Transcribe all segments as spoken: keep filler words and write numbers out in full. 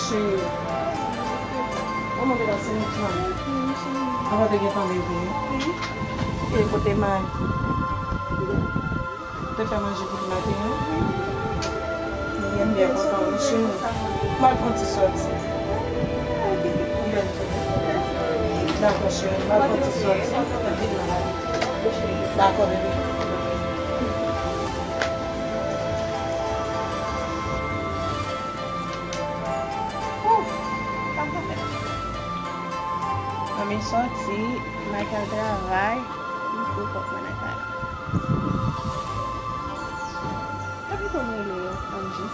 Cheri, kòman te pase nèt lan? Kòman te gentan leve? E kote may? Te fè manje pou li maten an? Li byen kontan, wi, cheri. M al pran ti sòti. Dakò, cheri, m al pran ti sòti. Dakò, bebe. Ouf! Sa m ta fè? Ann, m sòti, Michael travay, m tou pòt mwen nan kay la. Epi pou m rele yo, Angie.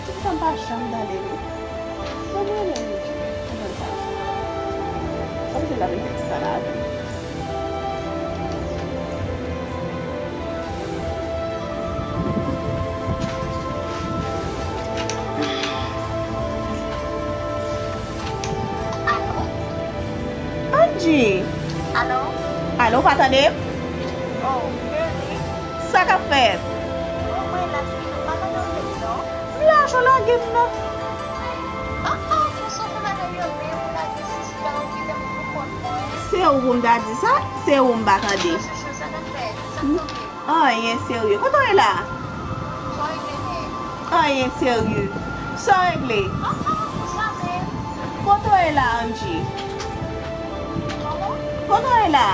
Poukisa m pa janm tande li? Pou m rele Angie, pou mwen sa. Sa vle di l ap rete sa la avè m. Alo? Angie! Alo? Alo, w pa tande m? Oh, Mary. Sa k ap fèt? Oh, mwen la, chouchou, m pa tande w menm non. M la, jan w lage m nan. Ah, ah, pou sou pou lage yo menm, ou lage sista, ou kite m pou kont mwen. Se ou pou m ta di sa? Se ou m pa tande. Chouchou, sa k ap fèt? Sa k tonbe? Anyen serye. Kote w ye la? Sa w regle menm? Anyen serye. Sa w regle? Ah, ah, pou sa menm. Kote w ye la, Angie? Kòman? Kote w ye la?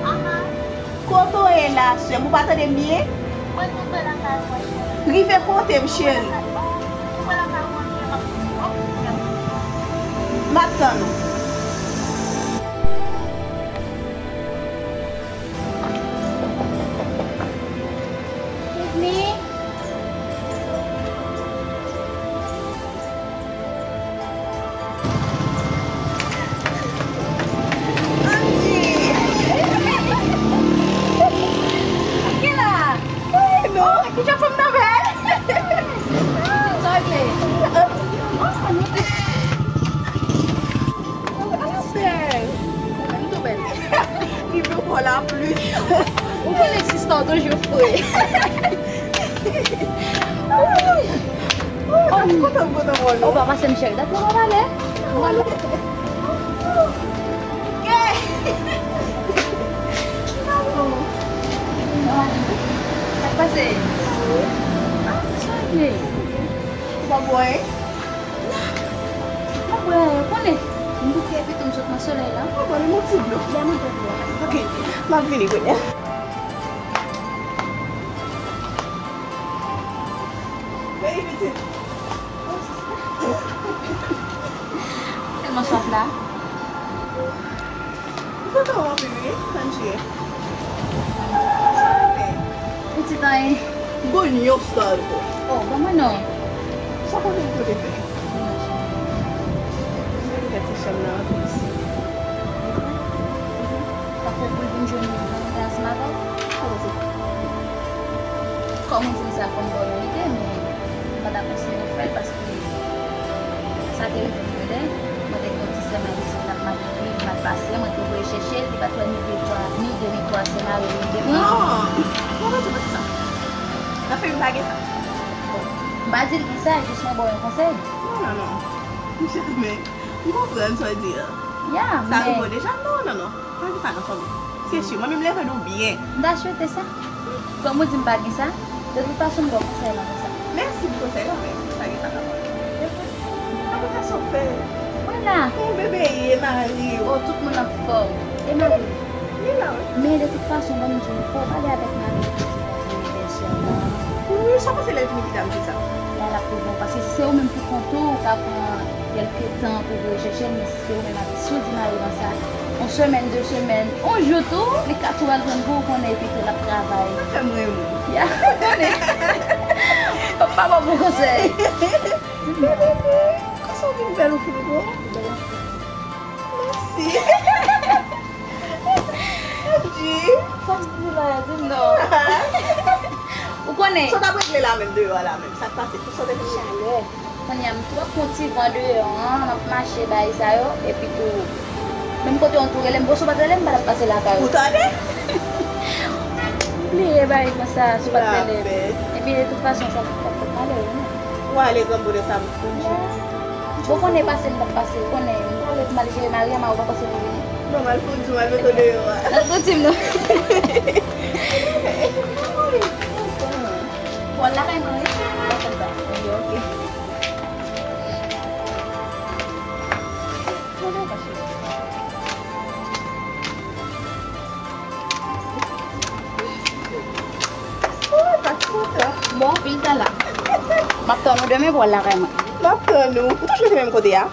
Ah, ah. Kote w ye la, sè m? Ou pa tande m byen? Mwen tou pre lakay mwen, cheri. Rive kote m, cheri? Mwen tou pre lakay mwen, cheri. M ap, m ap tann ou. Sydney? Angie! Kila? Hey, non. Oh, ki jan fanm nan bèl? Sa regle? Oh, nou te. Anse! Ou menm tou bèl. Li vle pran lapli. Ou konnen sista w toujou fre. Oh, m kontan, m kontan wè w. Ou pa pase m cheri, dat mwen pa pale. Mwen. Sa k pase? Ah, sa regle. Ou pa bwè? M ap bwè anyen, ou konnen. M bouke epi tou m sot nan solèy la. Ou pa bwè menm yon ti dlo? Ba mwen dlo. Ok, m ap vini kounye a. Baby, pitit. Tèlman swaf la. Ou kontan w anpil wi, Angie. Sa w renmen? Pitit anyen. M gon yon star pou. Oh, ban mwen non. Sa w konnen m kote fè? Mwen gen ti chanm nan anplis. Tankou pou l vin jwenn nan ansanm avè w? Kòman w di m sa, fò m ba w yon ide, men m pa ta konseye w fè l paske sa te rive m konnen, mwen te gen yon ti sè m ayisyen k t ap mal viv, mal pase, mwen te voye chèche l, li pa t wè ni de twa, ni de ni twa sè mari l, li te pran. Non! Mwen pa di w sa. Nan fanmi m pa gen sa. Bon, m pa di l di sa, jis mwen ba w yon konsèy. Non, non, non. Janmen. M konprann sa w di a. Ya, sa rive w deja? Non, non, non. Pa gen sa nan fanmi. Se si, mwen menm leve nou byen. M ta swete sa. Kòm ou di m pa gen sa, de tout fason m ba w konsèy la konsa. Mèsi pou konsèy la, men pa gen sa nan fanmi. Apre sa, sa w fè? Mwen la. Kòman bebe ye, mari w? Oh, tout moun anfòm. E mari w? Li la, wi. Men de tout fason, ban m di w, fò w pale avèk mari w pou di l anivèsè la. Wi, sa w panse lè l vini pi ta m di sa? La, l ap pi bon, paske si se ou menm pou kont ou, ou ka pran kèlke tan pou voye chèche l, men si se ou menm, si w di mari w sa, yon semèn, de semèn, yon jou tou, li ka tou al jwenn pou ou konnen, epi tou l ap travay. Sa fè m renmen w. Ya, ou konnen. Fò m pa ba w bon konsèy. Bebe, kòman w vin bèl ou fini bon? Mèsi. Angie. Sa m di la, di m non. Ou konnen. Sa w t ap regle la menm deyò a la menm? Sa k pase? Pou sa w te vin regle? Chalè. Kounye a m twò pran ti van deyò an, m ap mache bay sa yo, epi tou, menm kote yon tou rele m, bon, si w pa t rele m, m pa t ap pase lakay ou. Ou tande? M bliye bagay konsa, si w pa t rele m. Lapè. Epi de tout fason, sa t ap fèt malere, non? Pale granmoun sa m. Bon, konnen pase m t ap pase, konnen m prale pou m al jere mari an, mari w pa panse pou vini. Non, m al fouti, m al mete w deyò a. Al fouti m non. Bon, lakay mwen wi. Ok. Bon, anpil talè. M ap tann ou demen pou w al lakay mwen. M ap tann ou. Ou toujou rete menm kote a?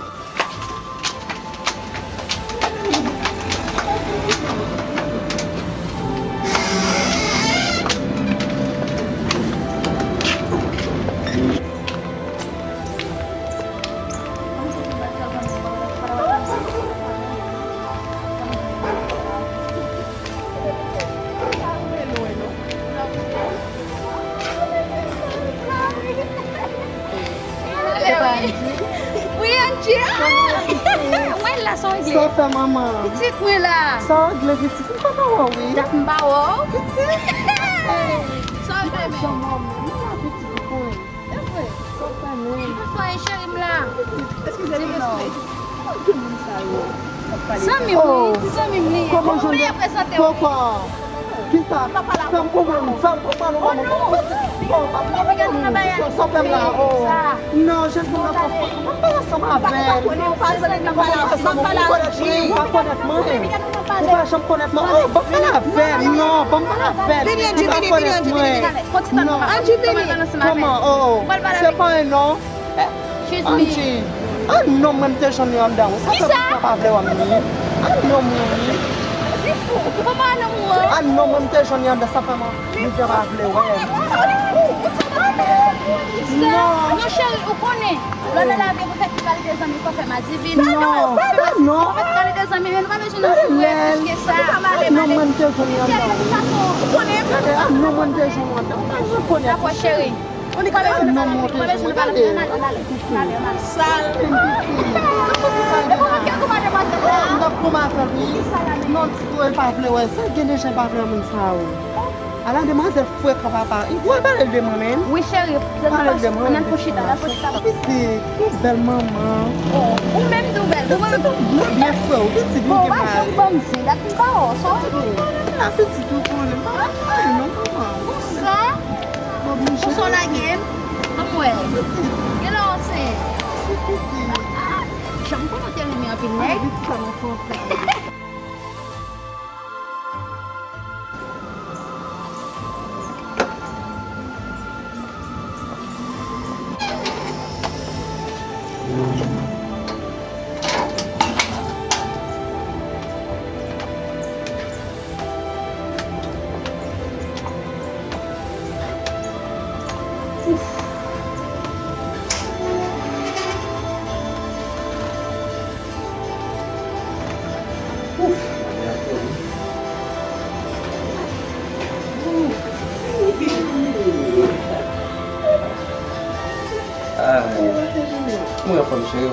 Wi, Angie. Ah! Mwen la, sa w regle? Sa w fè, manman? Pitit mwen la. Sa w regle, pitit? M pa wè w, wi. Dat m pa wè w. Pitit. Sa w regle, men? Janm wè w, men. Mwen la, pitit, ou konnen. E vre. Sa w fè menm? M pa fè anyen, cheri m la. Eskize m non. Ki moun sa yo? Zanmi m, wi, ti zanmi m li ye. Kòman jan de... Kòkò. Kisa? Fè m konprann, fè m konprann ou pa mwen. Oh, pa fè m konprann. Sa w fè m la, oh. Non, jèn fanm nan pa fè. M pa ansanm avè l. Ou pa konèt mwen. Ou pa janm konèt mwen. Oh, ban m pale avè l. Non, ban m pale avè l. Ou pa konèt mwen. Non. Kòman? Oh, se pa yon non. Angie. Ah non, mwen m te jwenn li anndan. Sa fè pitit la pa vle wè m li. Ah non, mwen wi. Ah non, mwen m te jwenn li anndan. Sa fè mwen, li te pa vle wè m. Non. Non, cheri, ou konnen. Lè w nan lari, pou fè ki kalite zanmi, fò fè madivin. Non, non. Fè kalite zanmi, men nou pa bezwen nan zanmi plis ke sa. Ah non, mwen m te jwenn li anndan. Ou konnen. Ah non, mwen m te jwenn li anndan. Ou pa janm konèt. Dakò, cheri. Ou li kale non, monte, monte, ale, ale, ale, ale. Sal. M t ap kòmanse wi. Non, Tito, e pa vle wè sa, gen de jan e pa vle wè moun sa yo. Ala demwazèl frekan papa. Ou pale l de mwen menm? Wi, cheri. Pale l de mwen. Ann pou chita, ann pou chita. Pitit, ou bèl manman. Oh, ou menm tou bèl. Ou menm tou byen frè, ou pitit, ou gen mari. Bon, ou pa janm ban m zen, dat m pa wè w, sa w regle? La pitit ou konnen, pa wè non, manman. Bon sa. Pou sa w lage m? Ban m wè. Gen lè w se... Ah, ah, jan m konnen w te renmen anpil nèg. Ay, mwen anfòm cheri w.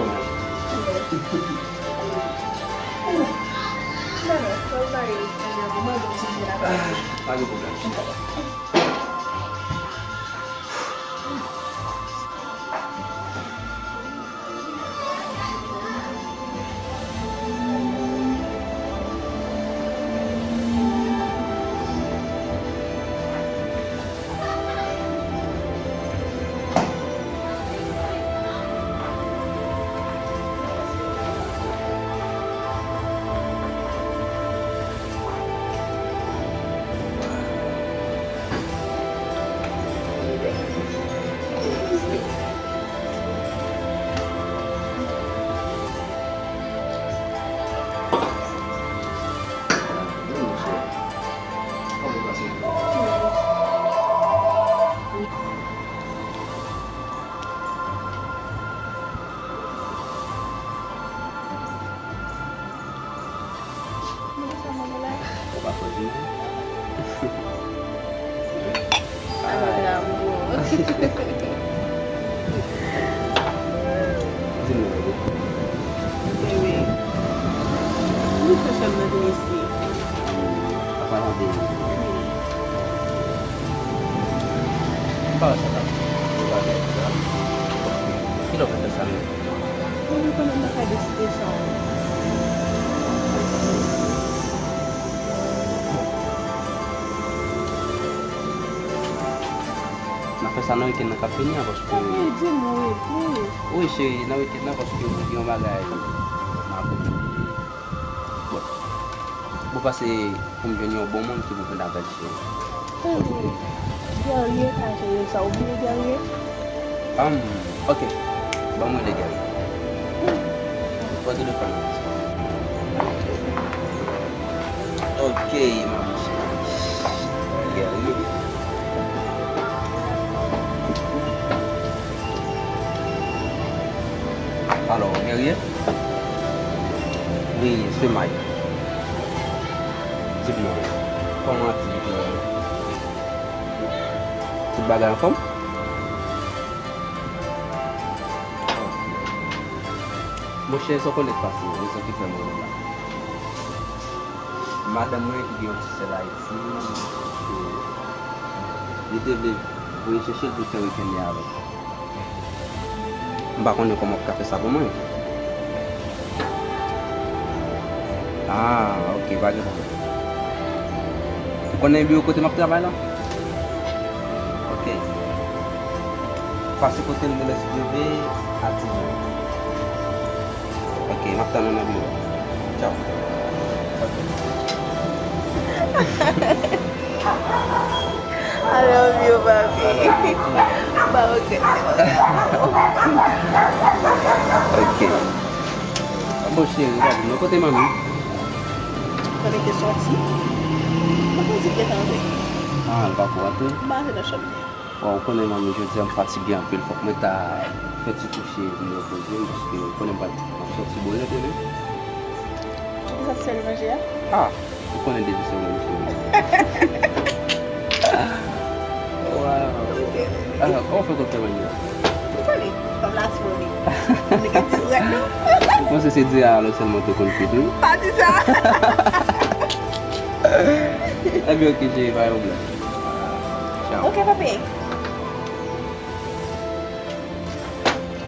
Ah, pa gen pwoblèm. Ou pa fò di m. Ay. Di m non, bebe. Bebe. Mwen fè chèm nan vin isi. Apa la bebe. Wi. M pa wè sa k ap, m pa wè sa. Ou fè sa menm? Mwen konnen m pa ka deside sa. N a fè sa nan wikenn nan k ap vini an, paske... Cheri, di m wi, please. Wi, cheri, nan wikenn nan, paske mwen gen yon bagay m ap... Bon, bon, pase pou m jwenn yon bon moun ki pou vin avè l, cheri. Guerrier ka jere sa, ou bliye Guerrier? Um, ok. Ban mwen rele Guerrier. Pran telefòn nan. Ok, manmi cheri. Guerrier. Alò, Guerrier? Wi, se Mike. Di m non, kòman aktivite w yo? Tout bagay anfòm? Monchè, sa w konnen k pase, rezon ki fè m rele w la. Madanm mwen ki gen yon ti sè Ayiti, li te vle voye chèche l pou l fè wikenn li avè m. M pa konnen kòman w ka fè sa pou mwen. Ah, ok, pa gen pwoblèm. Ou konnen biwo kote m ap travay la? Ok. Pase kote m nan lè si Dye vle a diz è. Ok, m ap tann ou nan biwo a. Tchaw. Ok. I love you, papi. Ba regrèt, se bagay. Ok. Bon, cheri, gade, mwen kote manmi? Manmi te sòti. Mwen te di l gentan antre. Ah, l pa ko antre? M pa antre nan chanm li. Bon, ou konnen manmi, jodi a m fatige anpil, fòk mwen ta fè ti kouche pou m repoze m, paske ou konnen m pral, m ap sòti bonè demen. Ou sa sèl manje a? Ah, ou konnen depi se mwen ki sou manje. Wow. Ah, kòman w fè konn fè manje a? Ou konnen, fanm la ti manje. Ou nèg di rèk non. Ou panse se di a alò sèlman te konn fè tou? Pa di sa. Ebyen, ok, cheri, pa gen pwoblèm. Tchaw. Ok, papi.